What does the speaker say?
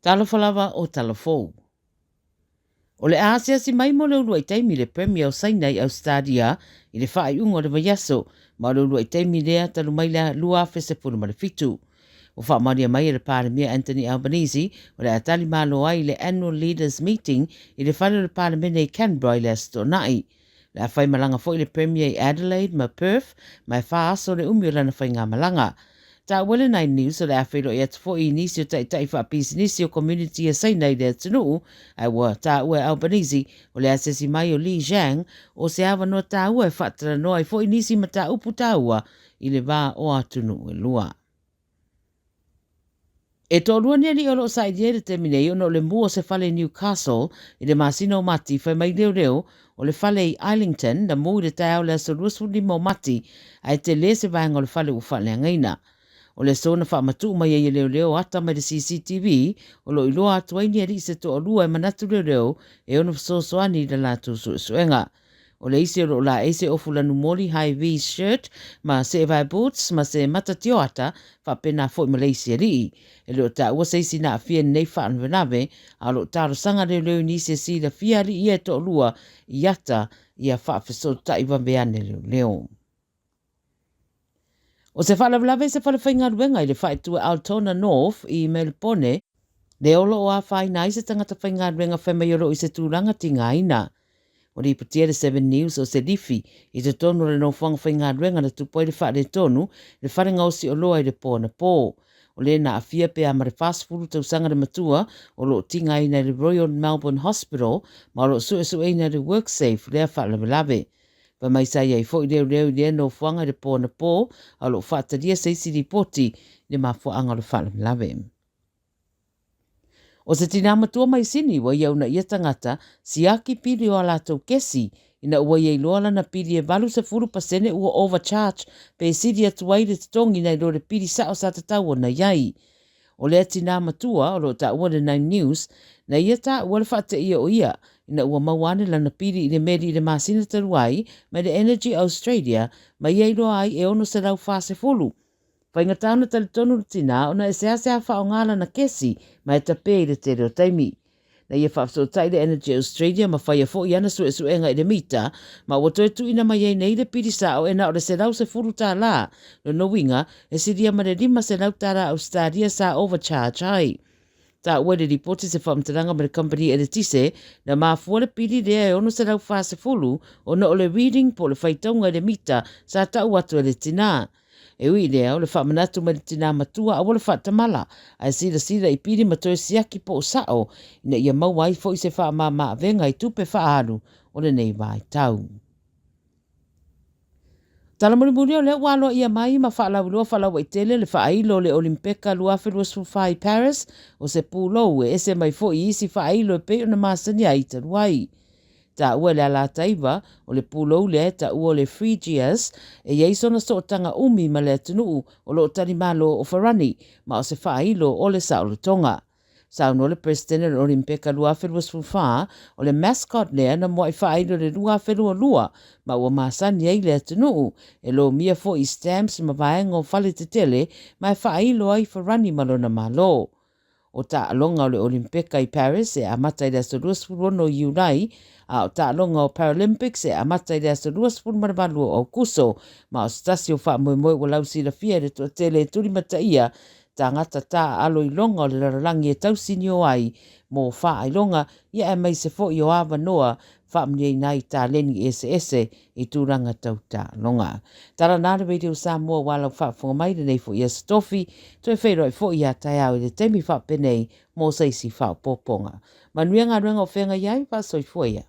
Talofa lava o tala fou. O le a asiasi mai mo le uluai taimi le Premier o Saina i Ausetalia i le faaiuga o le vaiaso, ma o le uluai taimi lea talu mai le 2017. Ua faamaonia mai e le Palemia Anthony Albanese o le a tali malo ai i le Annual Leaders Meeting i le fale o le Palemene i Canberra i le Aso Toonai. O le a faimalaga foi le Premier i Adelaide ma Perth ma e fa aso le umi o lana faigamalaga. Taua le Nine News o le a feiloai atu foi i nisi o taitai faapisinisi o community a Saina i le atunuu, ae ua taua e Albanese o le asiasi mai o Li Xiang o se avanoa taua e faatalanoa ai foi nisi mataupu taua i le va o atunuu e lua. E toalua ni alii o lo o sailia i le taimi nei ona o le mu o se fale i Newcastle i le masina o Mati, fai mai leoleo o le fale i Islington na mu i le taeao o le aso 25 o Mati, ae tele se vaega o le fale ua faaleagaina. O le aso na faamatuu mai ai e leoleo ata mai le CCTV o lo o iloa atu ai ni alii se toalua e manatu leoleo e ono fesoasoani i la latou suesuega. O le isi o lo o laei se ofu lanumoli high vis shirt ma seevae boots ma se mata tioata faapena foi ma le isi alii. E le o taua se isi na aafia i lenei faalavelave, a o lo o talosaga leoleo i nisi e silafia alii ia e toalua i ata ia faafesootai vave ane leoleo. O se faalavelave i se fale faigaluega i le faaitu Altona North i Melipone, lea o lo o afaina ai se tagata faigaluega fai mai o lo o i se tulaga tigaina. Ua lipotia e le Seven News o se lifi i totonu o le nofoaga faigaluega na tupu ai le faaletonu i le fale gaosi oloa i le po anapo. O le na aafia pe a ma le 40 tausaga le matua o lo o tigaina i le Royal Melbourne Hospital ma o lo o suesueina e le WorkSafe lea faalavelave. Fai mai sa i ai foi leoleo i lea nofoaga i le po anapo a o lo o faatalia se isi lipoti i le mafuaaga o le faalavelave. O se tinā matua mai Sini ua ia una ia tagata siaki pili o a latou kesi ina ua ia iloa lana pili e 80% ua overcharge pe sili atu ai le totogi nai lo le pili sao sa tatau ona i ai. O lea tinā matua o lo o taua le Nine News, na ia taua le faateia o ia ina ua maua ane lana pili i le meli i le masina talu ai mai le Energy Australia ma ia iloa ai e 640 Faigata ona talitonu le tinā ona e seasea faaaoga lana kesi ma e tapē i le tele o taimi. Na ia faafesootai le Energy Australia ma faia foi ana suesuega i le mita ma ua toe tuuina mai ai nei le pili sao e na o le $110, lona uiga e silia ma le $500 Ausetalia sa overcharge ai. Taua i le lipoti se faamatalaga ma le kamupani eletise na mafua le pili lea e $640 ona o le reading po o le faitauga i le mita sa tau atu e le tinā. E ui i lea, o le faamanatu mai le tinā matua aua le faatamala, ae silasila i pili ma toe siaki po o sao ina ia maua ai foi se faamama-avega i tupe faaalu o lenei vaitau. Tala mulimuli o lea ua aloaia mai ma faalauiloa faalauaitele le faailo o le Olimpeka 2024 i Paris, o se pulou e ese mai foi i isi faailo e pei ona masani ai talu ai. Taua e le Alataiva, o le pulou lea e taua o le Phrygias, e i ai sona sootaga umi ma le atunuu o lo o talimalo o Farani, ma o se faailo o le saolotoga. Saunoa le Peresetene o le Olimpeka 2024, o le mascot lea na muai faailo i le 2022 ma ua masani ai le atunuu, e lomia foi i stamps ma vaega o fale tetele ma e faailo ai Farani ma lona malo. O taaloga o le Olimpeka i Paris e amata i le aso 26 o Iulai, a o taaloga o Paralympics e amata i le aso 28 o Aukuso, ma o se tasi o faamoemoe ua lausilafia e le toatele e tulimataia tagata taaalo iloga o le lalolagi e tausinio ai mo faailoga ia aemaise foi o avanoa faamanuiaina ai taleni eseese i tulaga tau taaloga. Tala na le Radio Samoa ua lau faafofoga mai lenei foi aso tofi, toe feiloai foi ia taeao i le taimi faapenei mo se isi faaopoopoga. Manuia galuega o feagai ai, faasoifua ia.